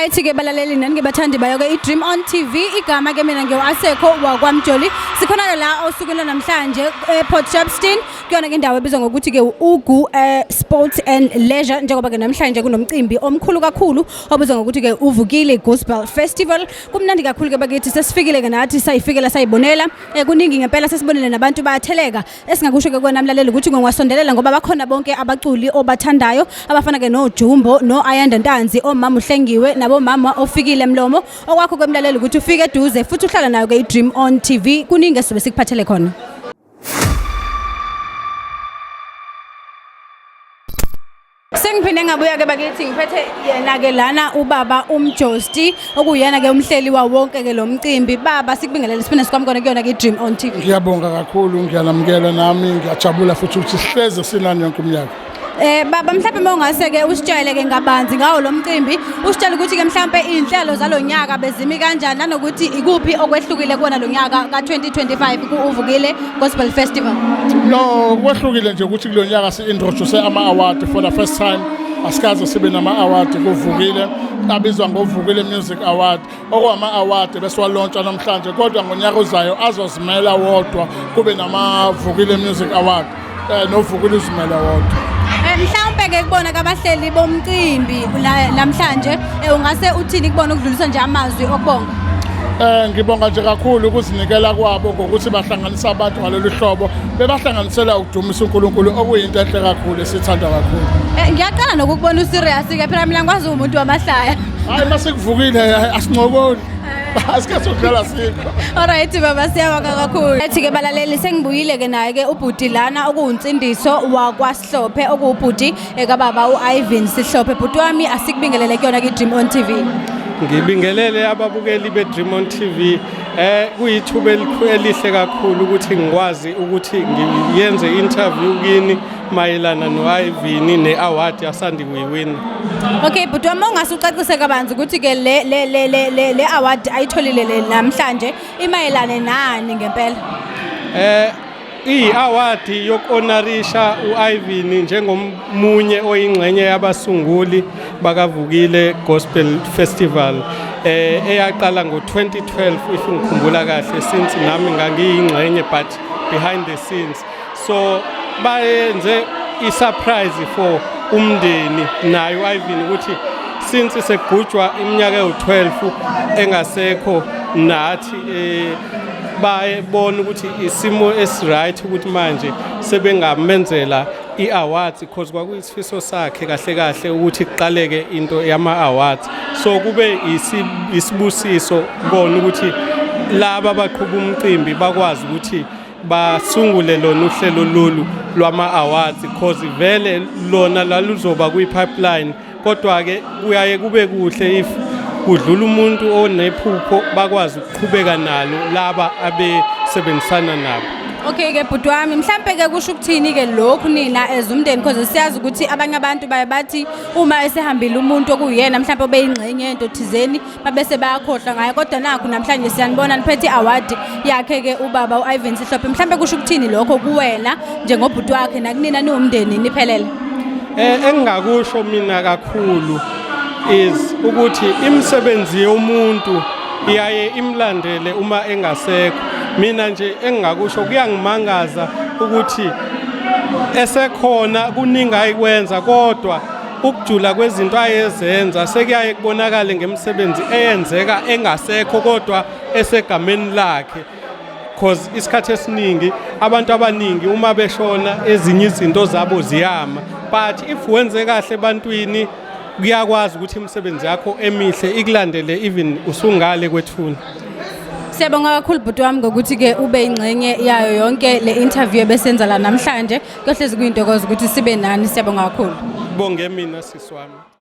Alright ke balaleli nani ke bathandi bayo ke iDream On TV, igama ke mina ngiwu-Asekho wakwaMjoli. Sikhona ke la osukwini lwanamhlanje ePort Shepstone, kuyona ke indawo ebizwa ngokuthi ke Ugu Sports and Leisure, njengoba ke namhlanje kunomcimbi omkhulu kakhulu obizwa ngokuthi ke Uvukile Gospel Festival. Kumnandi kakhulu ke bakithi, sesifikile ke nathi, sayifikela sayibonela. Kuningi ngempela sesibonile, nabantu bayatheleka. Esingakusho ke kuwena mlaleli ukuthi ngongasondelela ngoba bakhona bonke abaculi obathandayo abafana ke noJumbo, no-Ayanda Ntanzi, omama uHlengiwe nabomama oFikile Mlomo. Okwakho kwemlaleli ukuthi ufike eduze futhi uhlala nayo ke i-Dream On TV, kuningi esizobe sikuphathele khona. Sengiphinde ngabuya ke bakithi, ngiphethe yena ke lana ubaba uMjosti, okuyena ke umhleli wawo wonke ke lo mcimbi. Baba, sikubingelele, siphinde sikwamukele kuyona ke i-Dream On TV. Ngiyabonga kakhulu, ngiyanamukela nami, ngiyajabula futhi ukuthi sihleze sinani yonke iminyaka. Baba, mhlawumbe mawungase ke usitshele ke ngabanzi ngawo lo mcimbi, usitshele ukuthi ke mhlawumbe izinhlelo zalonyaka bezimi kanjani, nanokuthi ikuphi okwehlukile kuwona lo nyaka ka-2025 ku-Uvukile Gospel Festival. No, kwehlukile nje ukuthi kulo nyaka si-introduce ama-award for the first time. Asikaze sibe nama-award kuvukile, abizwa ngoVukile Music Award, okwama-award besiwalontsha namhlanje, kodwa ngonyaka ozayo azozimela wodwa, kube nama-Vukile Music Award noVukile uzimele wodwa. Mhlawumbe ke kubona kabahleli bomcimbi namhlanje, ungase uthini kubona ukudlulisa nje amazwi okubonga? Ngibonga nje kakhulu ukuzinikela kwabo ngokuthi bahlanganisa abantu ngalolu hlobo, bebahlanganisela ukudumisa uNkulunkulu, okuyinto enhle kakhulu esithanda kakhulu. Ngiyaqala nokukubona userious ke, phela mina ngikwazi umuntu wamahlaya. Hayi, masekuvukile asincokoli. Asike sokudlala sikho. Alright baba, siyabonga kakhulu. Ethi ke balaleli, sengibuyile ke naye ke ubhuti lana okuwunsindiso wakwaSihlophe, okuwubhuti kababa uIvan Sihlophe. Bhuti wami, asikubingelele kuyona ke Dream On TV. Ngibingelele ababukeli be-Dream On TV. Kuyithuba elihle kakhulu ukuthi ngikwazi ukuthi ngiyenze interview kini mayelana no-Ivan ne-award asandi kuyiwina. Okay bhuti wami, ungase ucacise kabanzi ukuthi ke le award ayitholile le namhlanje imayelane nani ngempela? Iyi-award yoku-honorisha u-Ivan njengomunye oyingxenye yabasunguli bakaVukile Gospel Festival eyaqala ngo-2012 if ngikhumbula kahle, since nami ngangiyingxenye but behind the scenes. So bayenze i-surprise for umndeni naye u-Ivan ukuthi since segujwa iminyaka ewu-12 engasekho nathi, bayebona ukuthi isimo esi-right ukuthi manje sebengamenzela i-awards, because kwakuyisifiso sakhe kahle kahle ukuthi kuqaleke into yama-awards. So kube isibusiso kona ukuthi laba abaqhuba umcimbi bakwazi ukuthi basungule lona uhlelo lolu lwama-awards, because vele lona laluzoba kwi-pipeline, kodwa-ke kuyaye kube kuhle if kudlula umuntu onephupho bakwazi ukuqhubeka nalo laba abesebenzisana nabo. Okay ke bhuti wami, mhlambe ke kusho ukuthini ke lokhu nina as umndeni, because siyazi ukuthi abanye abantu baye bathi uma esehambile umuntu okuyena mhlambe obeyingxenye yento thizeni babese bayakhohlwa ngaye, kodwa nakho namhlanje siyanibona niphethe i-award yakhe ke ubaba u-Ivan Sihlophe. Mhlambe kusho ukuthini lokho kuwena njengobhuti wakhe nakunina niwumndeni niphelele? Engingakusho mina kakhulu is ukuthi imisebenzi yomuntu iyaye imlandele uma engasekho. Mina nje engingakusho, kuyangimangaza ukuthi esekhona kuningi ayikwenza, kodwa ukujula kwezinto ayezenza sekuyaye kubonakale ngemisebenzi eyenzeka engasekho kodwa esegameni lakhe, cause isikhathi esiningi abantu abaningi uma beshona ezinye izinto zabo ziyama, but if wenze kahle ebantwini kuyakwazi ukuthi imisebenzi yakho emihle ikulandele even usungale kwethuna. Siyabonga kakhulu bhuti wami ngokuthi ke ube ingxenye yayo yonke le interview ebesenza la namhlanje. Kuyohlezi kuyintokozo ukuthi sibe nani. Siyabonga kakhulu. Bonge mina, sisi wami.